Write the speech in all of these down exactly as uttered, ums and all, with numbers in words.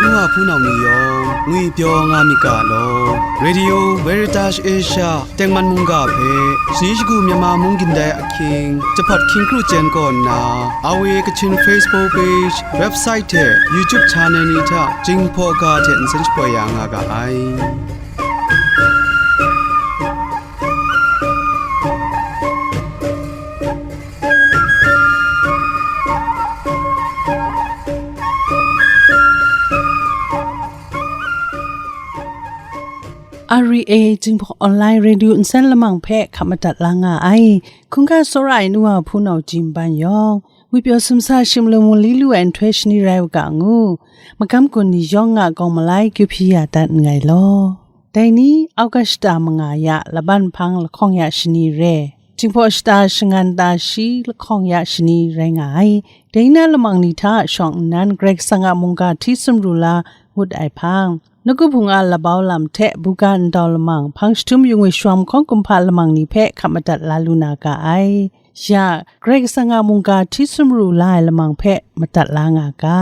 Nwa hpunau ni yawng ngwipyaw nga myit ga law. Radio Veritas Asia tengman mungga hpe shani shagu Myanmar mung gindai ahkying, jahpat hkying kru chyen kaw nna, R V A Kachin Facebook page, website hte YouTube channel ni hta Jinghpaw ga hte nsen shapoi ya nga ga ai. R V A Jinghpaw Online Radio nsen lamang hpe hkap madat la nga ai. Hkungga tsawra ai nu wa hpunau jin ban yawng, ngwipyaw sumsa shim lu mu li lu ai nhtoi shani rai u ga ngu, magam gun ni yawng a kawng malai kyu hpyi ya dat nngai law. Dai ni, August shata manga ya laban hpang lahkawng ya shani re, Jinghpaw shata shangan ta shi lahkawng ya shani rai nga ai. Dai na lamang ni hta shawng nnan Karai Kasang a mungga hti sumru la ngut ai hpang, Nawku Hpung a labau lam hte buga ndau lamang hpang jahtum yu ngwi shawm hkawng kumhpa lamang ni hpe hkap madat la lu na ga ai. Ya, Karai Kasang a mungga hti sumru la ai lamang hpe madat la nga ga.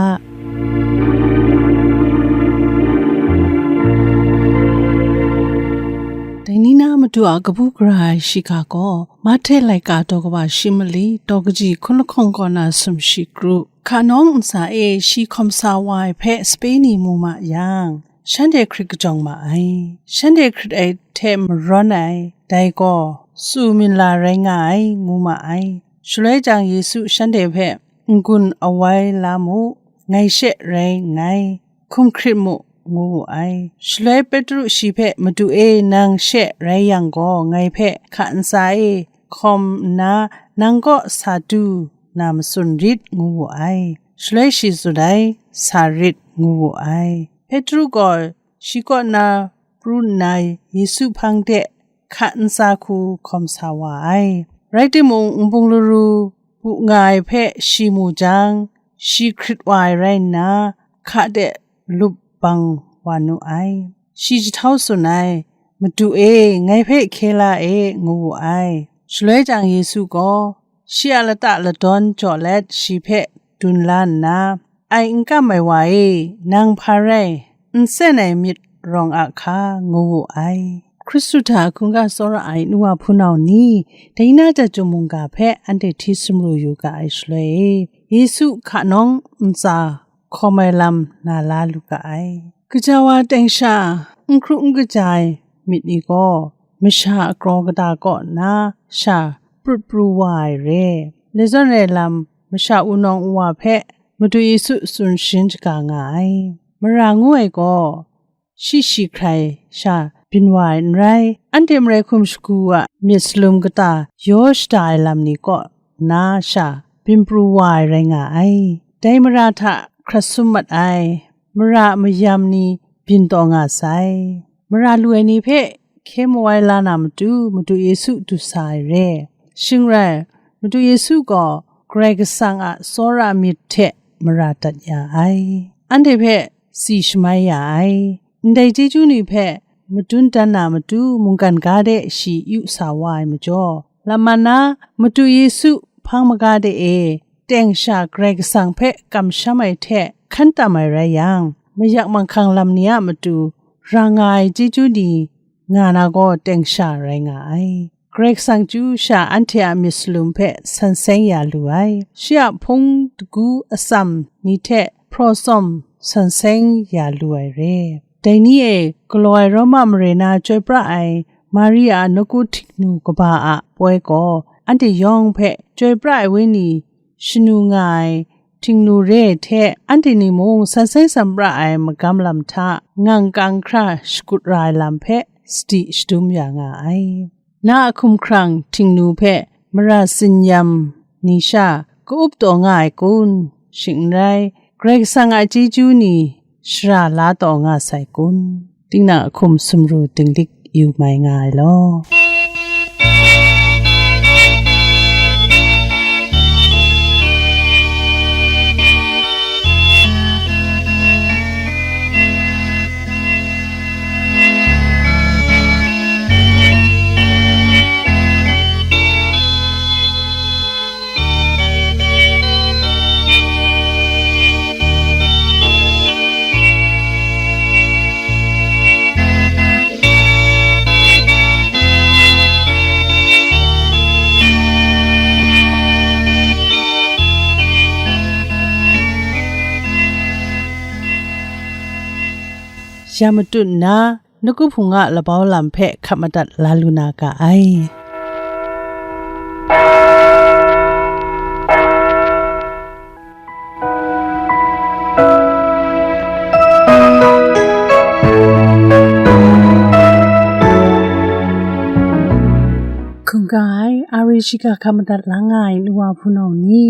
Dai ni na Madu a kabu gara ai shiga gaw, Mahte laika daw kaba shi mali, daw kaji hkun lahkawng kaw na sumshi kru, hka nawng ntsa e shi hkawm sa wa ai hpe sape ni mu ma yang, shanhte hkrit kajawng ma ai. Shanhte hkrit ai hte marawn ai, dai gaw, tsu minla rai nga ai, ngu ma ai. Shaloi jang Yesu shanhte hpe, "N-gun awai la mu, ngai she rai nngai, hkum hkrit mu," ngu wu ai. Shaloi Petru shi hpe, "Madu e, nang she rai yang gaw, ngai hpe hka ntsa e hkawm nna, nang kaw sa du na matsun rit," ngu wu ai. Shaloi shi tsun ai, "Sa rit," ngu wu ai. Petru gaw shi kaw na pru nna Yesu hpang de hka ntsa hku hkawm sa wa ai. Rai timung, nbung laru bu nga ai hpe shi mu jang, shi hkrit wa ai rai nna, hka de lup bang wa nu ai. Shi jahtau tsun ai, "Madu e, ngai hpe hkye la e," ngu wu ai. Shaloi jang Yesu gaw, shi a lata ladawn jaw let shi hpe dun la nna, "Ai n kam ai wa e, nang hpa rai, n sen ai myit rawng a hka," ngu wu ai. Hkristu hta hkungga tsawra ai nu wa hpunau ni, dai na jat jum mungga hpe anhte hti sumru yu ga ai shaloi e, Yesu hka nawng ntsa hkawm ai lam na la lu ga ai. Gaja wa teng sha n hkru n kaja ai myit ni gaw, masha a kraw kata kaw nna sha prut pru wa ai re. Loi zawn rai lam, masha wunawng wuwa hpe Madu Yesu tsun sharin shaga nga ai. Mara ngu ai gaw, shi shi hkrai sha byin wa ai n rai, anhte marai hkum shagu a myit salum kata yaw shada ai lam ni kaw na sha byin pru wa ai rai nga ai. Dai mara hta hkrat sum mat ai mara mayam ni byin taw nga sai. Mara lu ai ni hpe hkye mawai la na matu, Madu Yesu du sa ai re. Shing rai, Madu Yesu gaw Karai Kasang a tsawra myit hte mara dat ya ai. Anhte hpe si shamai ya ai. Ndai chyeju ni hpe madun dan na matu mungkan ga de shi yu sa wa ai majaw, lam man na, Madu Yesu hpang maga de e teng sha Karai Kasang hpe kamsham ai hte hkan tam ai rai yang, mayak manghkang lam ni a matu ra nga ai chyeju ni nga na gaw teng sha rai nga ai. Karai Kasang chyu sha anhte a myit salum hpe san seng ya lu ai. Shi a hpung dagu atsam ni hte hpraw tsawm san seng ya lu ai re. Dai ni e galaw ai Roma mare na chyoi pra ai Mari a nawku htingnu kaba a poi gaw, anhte yawng hpe chyoi pra ai wenyi shanu nga ai htingnu re ai hte, anhte ni mung san seng san pra ai magam lam hta ngang kang hkra shakut ra ai lam hpe sadi shadum ya nga ai. Na a hkumhkrang htingnu hpe mara tsinyam ni sha ka-up taw nga ai kun? Shing n rai, Karai Kasang a chyeju ni shara la taw nga sai kun? Tinang a hkum sumru dinglik yu mai nga ai law. ya matut nna, nawku hpung a labau lam hpe hkap madat la lu na ga ai. Hkungga ai, a re shiga hkap madat la nga ai nu wa hpunau ni,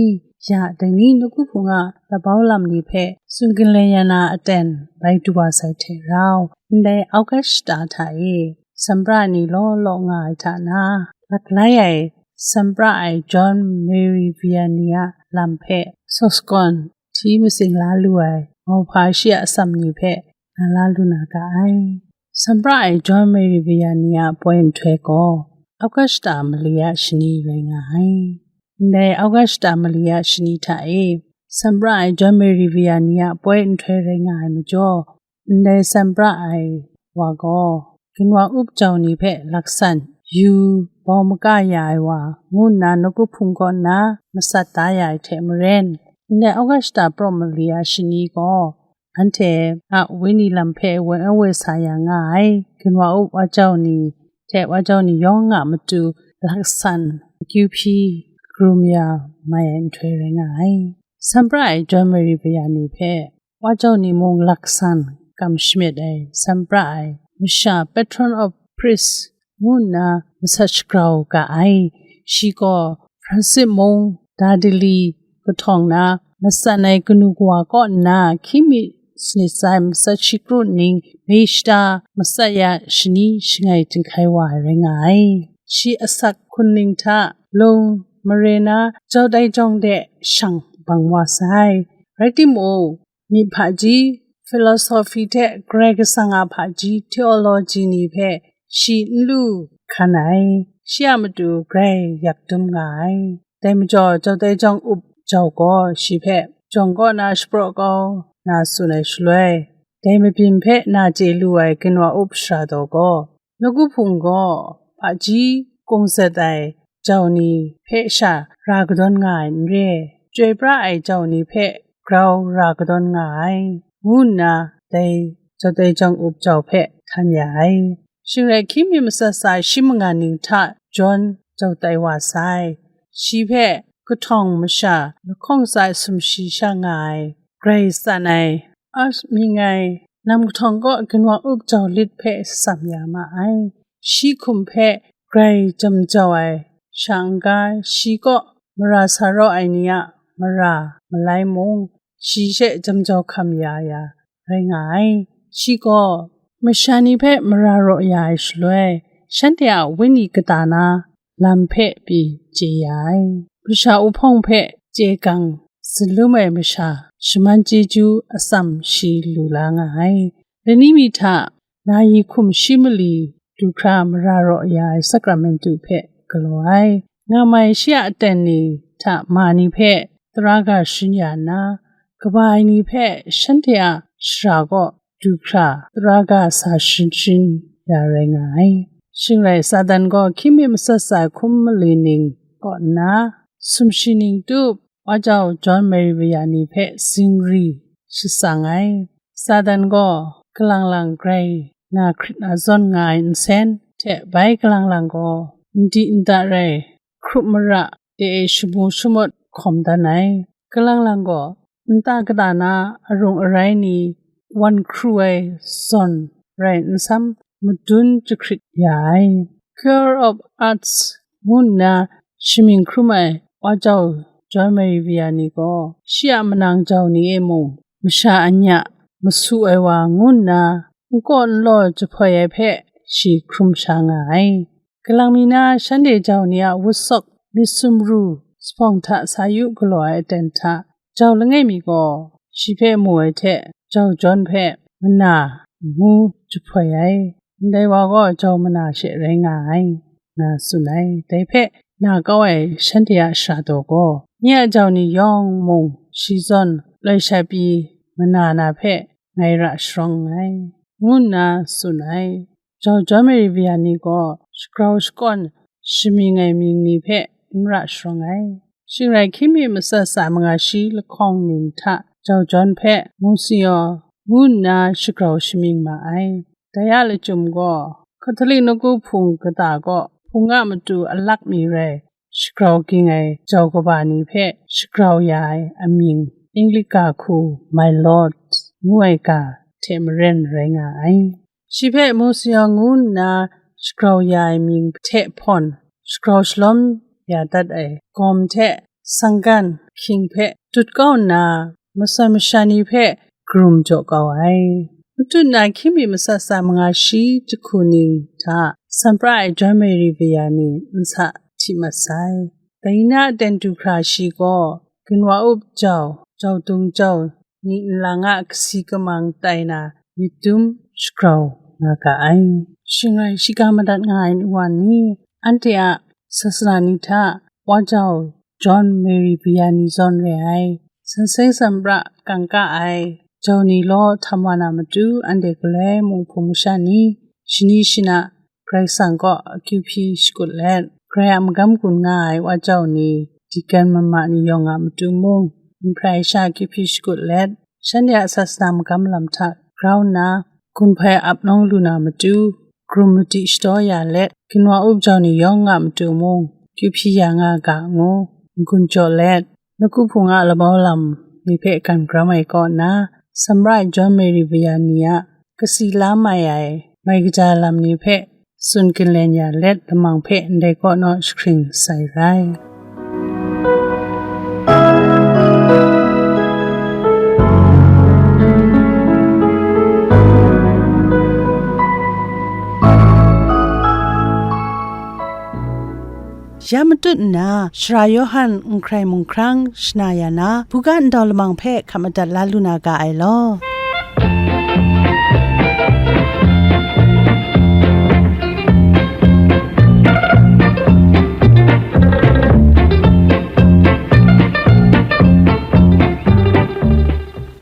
ya dai ni nawku hpung a labau lam ni hpe tsun ginlen ya na aten bai du wa sai hte rau, ndai August shata hta e, sanpra ni law law nga ai hta na, lak lai ai sanpra ai John Mary Vianney a lam hpe sawsakawn hti matsing la lu ai mauhpa shi a atsam ni hpe na la lu na ga ai. Sanpra ai John Mary Vianney a poi nhtoi gaw August shata mali a shani rai nga ai. Ndai August shata mali a shani hta e, sanpra ai John Mary Vianney a poi nhtoi rai nga ai majaw, ndai sanpra ai wa gaw, ginwa up jau ni hpe laksan yu bau maka ya ai wa, ngu nna nawku hpung kaw nna matsat da ya ai hte maren, ndai August shata prawng mali a shani gaw, anhte a wenyi lam hpe woi woi sa ya nga ai, ginwa up wa jau ni hte wa jau ni yawng a matu laksan akyu hpyi karum ya mai ai nhtoi rai nga ai. Sanpra ai John Mary Vianney hpe wa jau ni mung laksan kam shamyet ai, sanpra ai masha, patron of priest, ngu nna masat shagrau ga ai. Shi gaw Francis mung D'Ailly kahtawng na, matsan ai kanu kawa kaw nna hkying mi sanit sai masat shi kru ning, mei shata matsat ya shani shangai jinghkai wa ai rai nga ai. Shi asak hkunning hta lung mare na jau tai jawng de shang bang wa sai. Rai timung, myit hpaji, philosophy hte Karai Kasang a hpaji, theology ni hpe shi n lu hkan ai, shi a matu grai yak dum nga ai. Dai majaw, jau tai jawng up jau gaw shi hpe jawng kaw na shapraw kau na tsun ai shaloi, dai mabyin hpe na chye lu ai ginwa up shara daw gaw, nawku hpung gaw hpaji kungzat ai jau ni hpe sha ra kadawn nga ai n re, chyoi pra ai jau ni hpe grau ra kadawn nga ai, ngu nna dai jau tai jawng up jau hpe htan ya ai. Shing rai hkying mi matsat sa shi manga ning hta John jau tai wa sai. Shi hpe kahtawng masha lahkawng tsa ai sumshi sha nga ai, grai tsan ai, Art mying ai, nam kahtawng kaw ginwa up jau lit hpe tsam ya ma ai. Shi hkum hpe grai jam jau ai, sha n-ga shi kaw mara sa raw ai ni a mara malai mung, shi she jam jau hkam ya ya rai nga ai. Shi gaw masha ni hpe mara raw ya ai shaloi, shanhte a wenyi kata na lam hpe pyi chye ya ai. Masha uhpawng hpe chye gang zalum ai masha shaman chyeju atsam shi lu la nga ai. Lani mi hta na yi hkum shi mali du hkra mara raw ya ai sakramentu hpe galaw ai. Nga mai shi a aten ni hta ma ni hpe tara ga sharin ya nna, kaba ai ni hpe shanhte a shara kaw du hkra tara ga sa sharin sharin ya rai nga ai. Shing rai, Satan gaw hkying mi matsat sa ai hkum mali ning kaw nna, sumshi ning tup, wa jau John Mary Vianney hpe zingri shatsang ai. Satan gaw kalang lang grai na hkrit na zawn nga ai nsen hte bai kalang lang gaw n di n da rai hkrup mara de e shamu shamawt hkawm dan ai. Kalang lang gaw nta kata na arung arai ni wan hkru ai zawn rai nsam madun jahkrit ya ai. Cure of Arts ngu nna shamying hkrum ai wa jau John Mary Vianney gaw shi a manang jau ni e mung masha anya masu ai wa ngu nna n kaw n law jahpoi ai hpe shi hkrum sha nga ai. Kalang mi na shanhte jau ni a wut sawk myit sumru, zuphpawng hta sa yu galaw ai aten hta jau langai mi gaw, shi hpe mu ai hte jau John hpe mana ngu jahpoi ai. Ndai wa gaw jau mana she rai nga ai, nga tsun ai. Dai hpe na kau ai shanhte a shara daw gaw, nye a jau ni yawng mung shi zawn loi sha pyi mana na hpe ngai ra sharawng nngai, ngu nna tsun ai. Jau John Mary Vianney gaw shagrau shakawn shamying ai mying ni hpe n ra sharawng ai. Shing rai hkying mi matsat sa manga shi lahkawng ning hta jau John hpe Monsignor ngu nna shagrau shamying ma ai. Dai a lachyum gaw, Catholic nawku hpung kata kaw hpung a matu alak mi rai shagrau ging ai jau kaba ni hpe shagrau ya ai amying, Anglika hku My Lord ngu ai ga hte maren rai nga ai. Shi hpe mu sayawng ngu nna shagrau ya ai mying hte hpawn shagrau shalawm ya dat ai gawm hte sanggan hkying hpe tut kau nna, masai masha ni hpe karum jaw kau ai. Matut na hkying mi masat sa manga shi jahku ning hta sanpra ai John Mary Vianney nsa hti mat sai. Dai na ten du hkra shi gaw ginwa up jau, jau dung jau, ni nlang a kasi kamang tai na myit dum shagrau nga ga ai. Shingrai shiga madat nga ai nu wa ni, anhte a sasana ni hta wa jau John Mary Vianney zawn re ai, sansai sanpra kangka ai jau ni law htam wa na matu, anhte galoi mung hpung masha ni, shani shana Karai Kasang kaw akyu hpyi shakut let, Karai a magam gun nga ai wa jau ni, deacon mama ni yawng a matu mung, n hprai sha akyu hpyi shakut let, shanhte a sasana magam lam hta grau nna, gun hpai ap nawng lu na matu, karum madi shadaw ya let, ginwa up jau ni yawng a matu mung, akyu hpyi ya nga ga ngu, n-gun jaw let, nawku hpung a lamau lam ni hpe gan garam ai kaw nna, Samra John Mary Vianney a kasi la mai ai mai kaja lam ni hpe tsun ginlen ya let, lamang hpe ndai kaw naw jahkring sai rai. Ya matut nna, Sara Yawhan n hkrai mung hkrang shana ya na, buga ndau lamang hpe hkap madat la lu na ga ai law.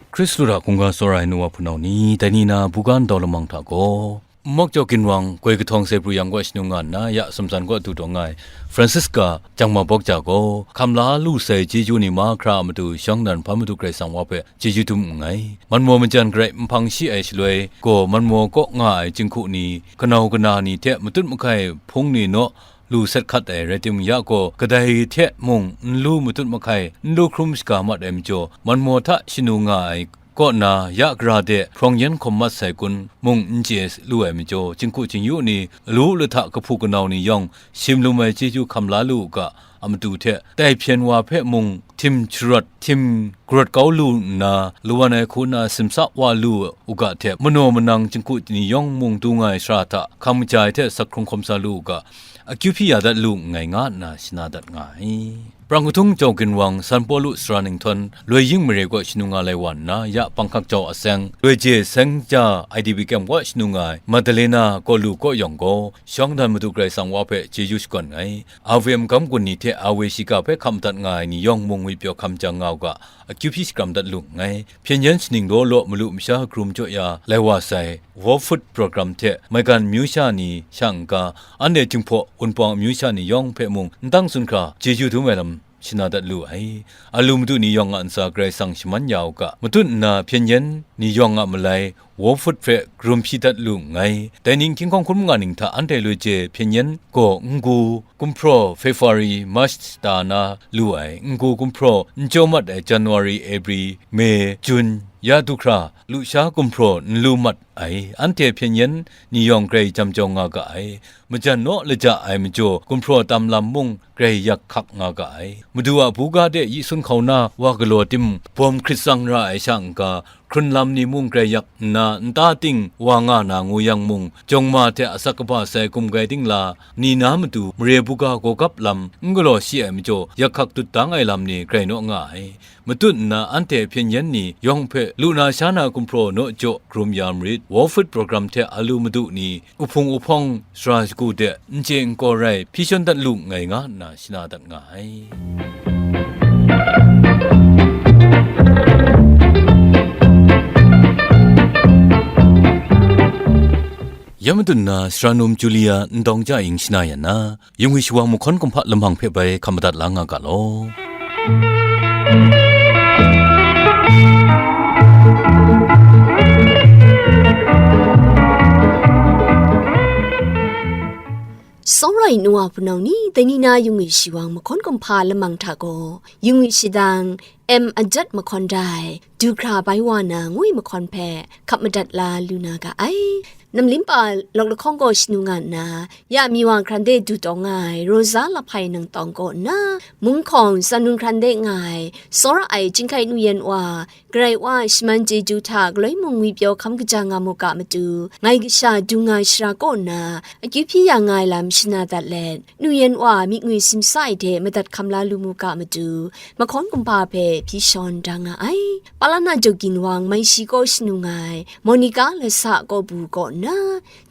Hkristu hta hkungga tsawra ai nu wa hpunau ni, dai ni na buga ndau lamang hta gaw, Nmawk Jau Ginwang, Goi Kahtawng Sai Pru Yang kaw shanung nga nna, ya Samsan kaw du taw nga ai Francisca Jangma Bawk Ja gaw, hkam la lu sai chyeju ni mahkra a matu, shawng dan hpa matu Karai Kasang wa hpe chyeju dum nngai. Manmaw majan garai nhpang shi ai shaloi gaw, manmaw kaw nga ai jinghku ni, kanau kana ni hte matut mahkai hpung ni naw lu sat hkat ai rai timung, ya gaw kadai hte mung n lu matut mahkai, n lu hkrum shaga mat ai majaw, manmaw hta shanu nga ai kaw na, ya gara de hprawng yan hkawm mat sai kun mung n chye lu ai majaw, jinghku jingyu ni, lu lahta kahpu kanau ni yawng shim lum ai chyeju hkam la lu u ga, a matu hte, tai hpyen wa hpe mung htim sharawt, htim garawt kau lu nna, lawan ai hku na simsa wa lu u ga hte, manaw manang jinghku ni yawng mung du nga ai sara hta hkam kaja ai hte sak hkrung hkawm sa lu u ga, akyu hpyi ya dat lu nngai, nga nna shana dat nga ai. Prang Kahtung Jau Ginwang, San Pawlu Sara Ninghtawng, Loi Ying Mare kaw shanu nga lai wa nna, ya Panghkak Jau Aseng, Loi Je Seng Ja I D P Camp kaw shanu nga ai Madalena kaw lu kaw yawng gaw, shawng dan matu Karai Kasang wa hpe chyeju shakawn nngai. A V M gam gun ni hte a we shiga hpe hkam dat nga ai ni yawng mung ngwipyaw hkam jang nga u ga, akyu hpyi shakram dat lu nngai. Hpyen yan shaning law law malu masha hkrum jaw ya lai wa sai, World Food Program hte maigan amyu sha ni sha n-ga, anhte Jinghpaw Wunpawng amyu sha ni yawng hpe mung n tang tsun hkra chyeju dum ai lam shana dat lu ai. A lu madu ni yawng a ntsa Karai Kasang shaman ya u ga, matut nna hpyen yan ni yawng a malai, World Food hpe karum hpyi dat lu nngai. Dai ning hkying hkawng hkrum nga ning hta anhte Loi Je hpyen yan gaw n-gu, gumhpraw February, March ta na lu ai, n-gu gumhpraw n chyaw mat ai January, April, May, June, ya du hkra lusha gumhpraw n lu mat ai. Anhte hpyen yan ni yawng grai jam jau nga ga ai. Majan naw laja ai majaw, gumhpraw tam lam mung grai yak hkak nga ga ai. Madu a buga de yi sun hkauna wa galaw tim, bawm hkrit tsang ra ai sha n-ga, hkrun lam ni mung grai yak nna, nta ting wa nga na ngu yang mung, jawng ma hte asak kaba sai gum grai dingla ni na matu, mare buga gawgap lam n galaw shi ai majaw, yak hkak dut dang ai lam ni grai naw nga ai. Matut nna anhte hpyen yan ni yawng hpe lu na sha na gumhpraw naw jaw karum ya marit. World Food Program hte a lu madu ni, uhpung uhpawng, sara shagu de n chye n kaw rai hpyi shawn dat lu nngai, nga nna shana dat nga ai. Ya matut nna, Sara Num Julia Ndawng Ja Ing shana ya na, Yung hwi shawa mahkawn kumhpa lamang hpe bai hkam madat la nga ga law. Tsawra ai nu wa hpunau ni, dai ni na yung e shi wang mahkawn kumhpa lamang hta gaw, yung e shadang, M Ajat mahkawn dai, du hkra bai wa na ngwi mahkawn hpe hkap madat la lu na ga ai. Namlimpa lawk lahkawng gaw shanu nga nna, ya mi wa hkran de du tawng nga ai Rosa Lahpai Nangtawng kaw nna, mung hkawng tsan nun hkran de nga ai, tsawra ai chyinghkai nu yan wa, Karai wa a shaman chyeju hta galoi mung ngwipyaw hkam kaja nga mu ga matu, ngai kasha dung nga ai shara kaw nna, akyu hpyi ya nga ai lam shana dat let, nu yan wa a myit ngwi simsa ai hte madat hkam la lu mu ga matu, mahkawn kumhpa hpe hpyi shawn da nga ai. Palana Jawgin wang mai shi kaw shanu nga ai, Monica Lasa kaw bu kaw nna,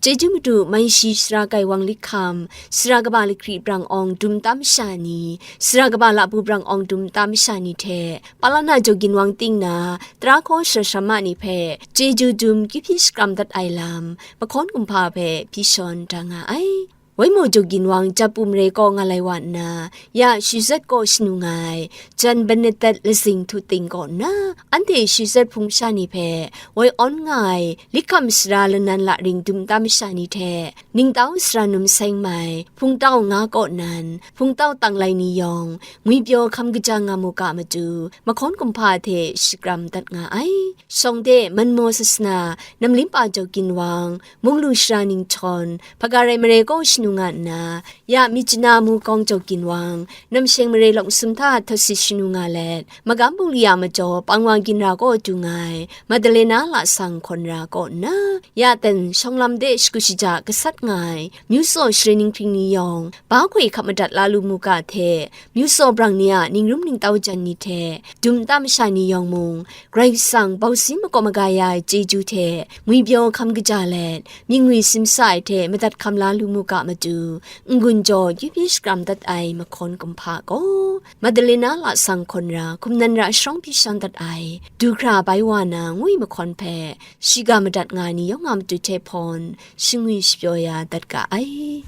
Chyeju madu mai shi sara Gaiwang Likham, sara kaba Lahkri Brang Awng dum tam masha ni, sara kaba Labu Brang Awng dum tam masha ni hte, Palana Jawgin wang ting na, tara hkaw shara shamma ni hpe, chyeju dum kyu hpyi shakram dat ai lam, mahkawn kumhpa hpe hpyi shawn da nga ai. Waimaw Jawgin wang Japu mare kaw nga lai wa nna, ya Shizet kaw shanu nga ai, Jan Benedet lazing htu ting kaw nna, anhte Shizet hpung masha ni hpe, woi awn nga ai, Likham sara lanan laring dum tam masha ni hte, ningtau sara num seng mai, hpungtau nga kaw nan, hpungtau tang lai ni yawng, ngwipyaw hkam kaja nga mu ga matu, mahkawn kumhpa hte shakram dat nga ai. Shawng de, Manmaw Sasana, Namlimpa Jawgin wang, Munglu Sara Ninghtawn, Hpagarai mare kaw shanu nga nna, ya Myitkyina Mukawng Jawgin wang, Namsheng mare lawng sum hta htasit shanu nga let, Magam Bungli a majaw Pangwa Ginra kaw du nga ai, Madalena Lasang hkawn ra kaw nna, ya ten shawng lam de shagu shaja gasat nga ai, myu tsaw share ninghpring ni yawng, ba hkoi hkap madat la lu mu ga hte, myu tsaw brang ni a ningrum ningtau jan ni hte, dum tam masha ni yawng mung, Karai Kasang bausin makawp maga ya ai chyeju hte ngwipyaw hkam kaja let, myit ngwi simsa ai hte madat hkam la lu mu ga matu, n-gun jaw kyu hpyi shakram dat ai mahkawn kumhpa gaw, Madalena Lasang hkawn ra, hkum nan ra sharawng hpyi shawn dat ai, du hkra bai wa na ngwi mahkawn hpe, shiga madat nga ni yawng a matu hte hpawn, shingwi shapyaw ya dat ga ai.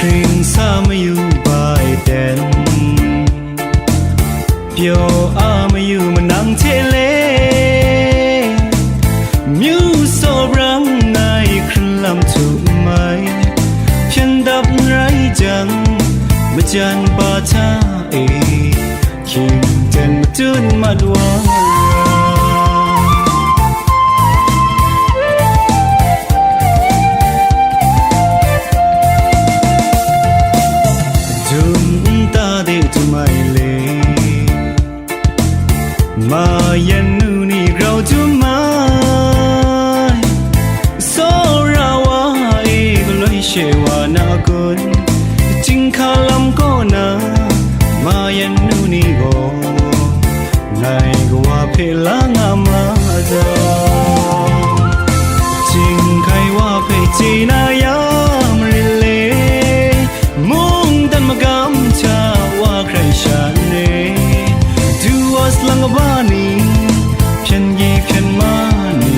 Hkring sa mayu bai ten, pyaw a mayu manang hte le, myu tsaw brang ai hkring lam htu mai, hpyen dap n rai jang, majan pa hta e, hkying ten matut mat wa ra. Dum nta de dum ai le, mayan nu ni grau dum ai, tsawra wa e galoi she wa na gun, chyinghka lam kaw na, mayan nu ni gaw, ngai kawa hpe la nga ma ta. Chyinghkai wa hpe chye na ya marit le, mungdan magam hta wa hkrai sha n re, du wa salang kaba ni, hpyen gyi hpyen ma ni,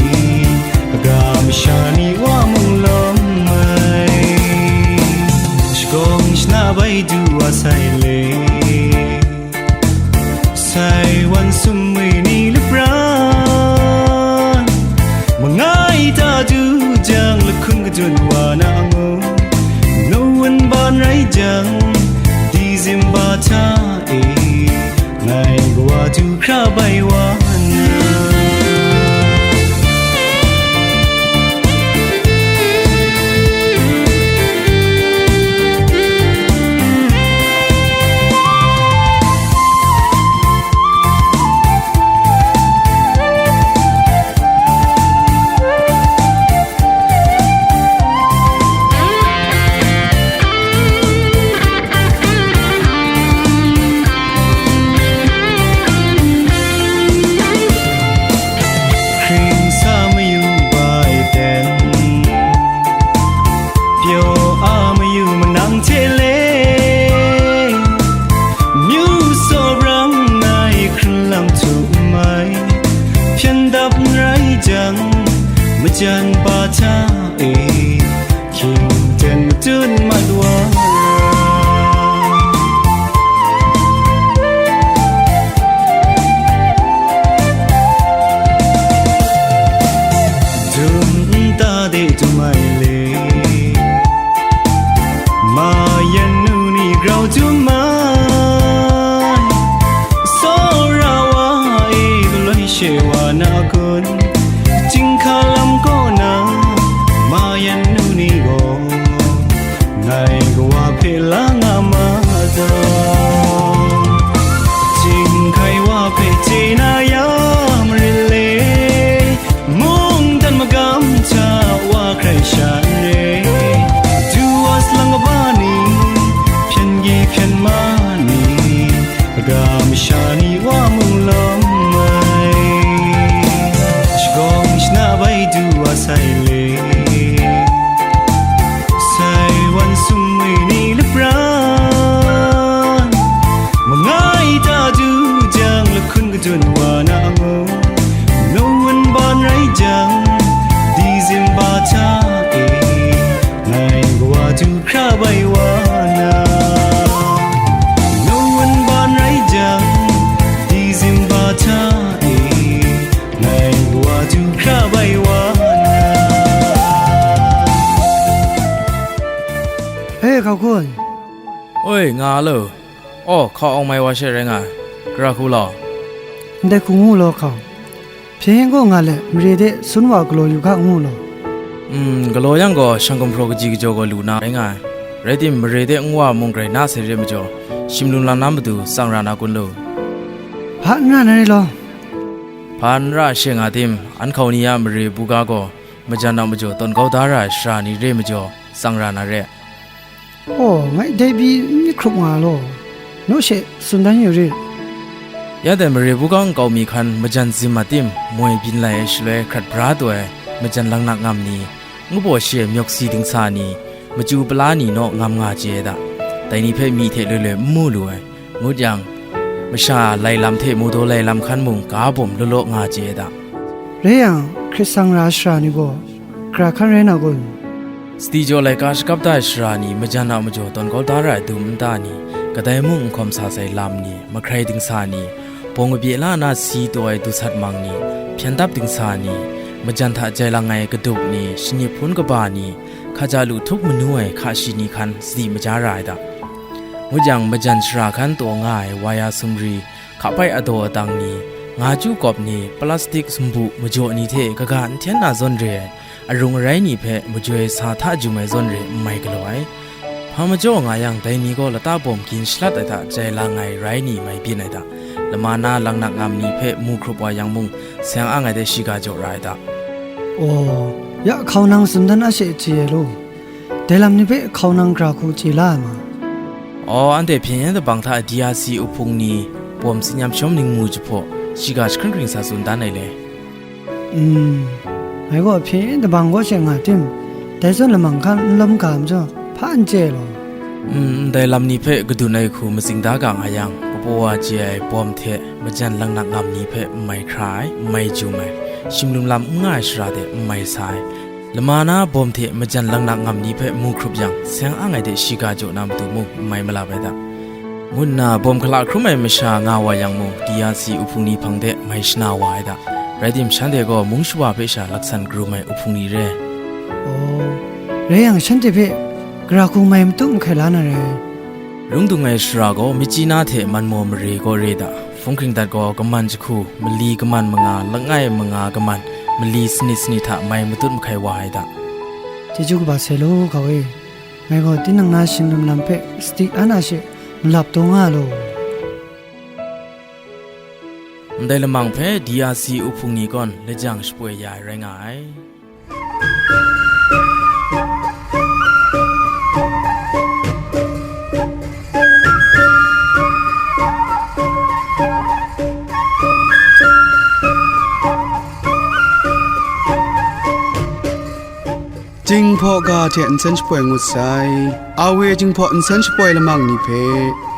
kaga masha ni wa mung lawm ai, shagawng shana bai du wa sai le. Sai wan sumwi ni lapran, mangai ta du jang lahkun kajun wa na ngu, nu wunban rai jang, Disemba hta e, ngai kawa du hkra bai wa na. Masha ni wa mung lawm ai, shagawng shana bai du wa sai le, sai wan sumwi ni lapran, mangai ta du jang lahkun kadun wa na ngu, no wan ban rai jang, December hta e, ngai kawa du hkra bai wa na, no wan ban rai jang, December hta e, ngai kawa du hkra bai wa na. He, hkau hkun. Oi, nga lo. Aw, hkau awng mai wa she rai nga ai. Gara hku law. Ndai hku ngu law hkau. Hpyen yen gaw nga let, mare de sun wa galaw yu ga ngu law. Mm, galaw yang gaw, shang gumhpraw kaji kajaw gaw lu na rai nga ai. Rai tim, mare de nwa mung grai na sai re majaw, shim lum lam na matu tsang ra na kun lu. Hpa n ra na re law. Hpa n ra she nga tim, an hkau ni a mare buga gaw, majan a majaw tawn kau da ra ai shara ni re majaw, tsang ra na re. Aw, ngai dai pyi n myit hkrup nga law, naw she tsun dan yu rit. Ya dai mare buga nkau mi hkan majan zim a tim moi byin lai ai shaloi hkrat bra taw ai majan langnak ngam ni, ngu baw shi ai myawk si dingsa ni, machyu pala ni naw ngam nga chye ai da. Dai ni hpe myi hte loi loi n mu lu ai, ngut yang, masha lai lam hte mu daw lai lam hkan mung ga bawm law law nga chye ai da. Rai yang, hkrit sang ra ai shara ni gaw, gara hkan rai na kun? Sadi jaw laika shakap da ai shara ni, majan a majaw tawn kau da ra ai dum nta ni, kadai mung n hkawm sa sai lam ni, mahkrai dingsa ni, bawng kabye la na si taw ai dusat mang ni, hpyen dap dingsa ni, majan hta jai lang ai kadup ni, shanip hpun kaba ni, hkaja lu htup manu ai hka shi ni hkan sadi maja ra ai da. Ngut yang, majan shara hkan taw nga ai waya sumri, hkapai adaw adang ni, nga chyu kawp ni, plastik sumbu majaw ni hte kaga n hten na zawn re ai, arung arai ni hpe majoi sa hta jum ai zawn re n mai galaw ai. Hpa majaw nga yang, dai ni gaw lata bawm gin shalat ai hta jai lang ai rai ni mai byin ai da. Lama na langnak ngam ni hpe mu hkrup wa yang mung, seng ang ai de shiga jaw ra ai da. Aw, ya hkau nang tsun dan a she chye ai law. Dai lam ni hpe hkau nang gara hku chye la ai ma? Aw, anhte hpyen yen dabang hta D R C uhpung ni bawm tsin yam shawm ningmu jahpaw, shiga jahkring hkring sa tsun dan ai le. Mm, ngai gaw hpyen yen dabang kaw she nga tim, dai zawn lamang hkan n lawm ga majaw, hpa n chye law. Mm, ndai lam ni hpe kadun ai hku matsing da ga nga yang, kapaw wa chye ai bawm hte majan langnak ngam ni hpe n mai hkra ai, n mai jum ai, shim lum lam n nga ai shara de n mai sa ai, lama na bawm hte majan langnak ngam ni hpe mu hkrup yang, seng ang ai de shiga jaw na matu mung n mai malap ai da, ngu nna bawm hkala hkrum ai masha nga wa yang mung, D R C uhpung ni hpang de mai shana wa ai da. Rai tim, shanhte gaw mung shawa hpe sha laksan karum ai uhpung ni re. Aw, rai yang, shanhte hpe gara hku mai matut mahkai la na re. Lung dung ai shara gaw, Myitkyina hte Manmaw mare gaw re da. Hpung hkring dat gaw, kaman jahku, mali kaman manga, langai manga kaman, mali sanit sanit hta mai matut mahkai wa ai da. Chyeju kaba sai law, hkau e. Ngai gaw tinang na shing lum lam hpe sadi an a she malap taw nga law. Ndai lamang hpe D R C uhpung ni gawn lajang shapoi ya ai rai nga ai. Jinghpaw ga hte nsen shapoi ngut sai. Awe Jinghpaw nsen shapoi lamang ni hpe,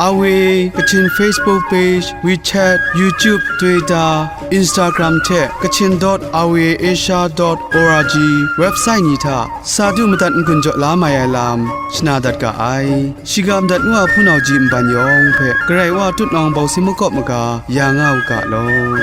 Awe Kachin Facebook page, WeChat, YouTube, Twitter, Instagram hte Kachin dot awe asia dot org website ni hta sa du madat n-gun jaw la mai ai lam shana dat ga ai. Shiga madat ngu a hpunau ji nban yawng hpe Karai Wa tutnawng bawsi makawp maga ya nga u ga law.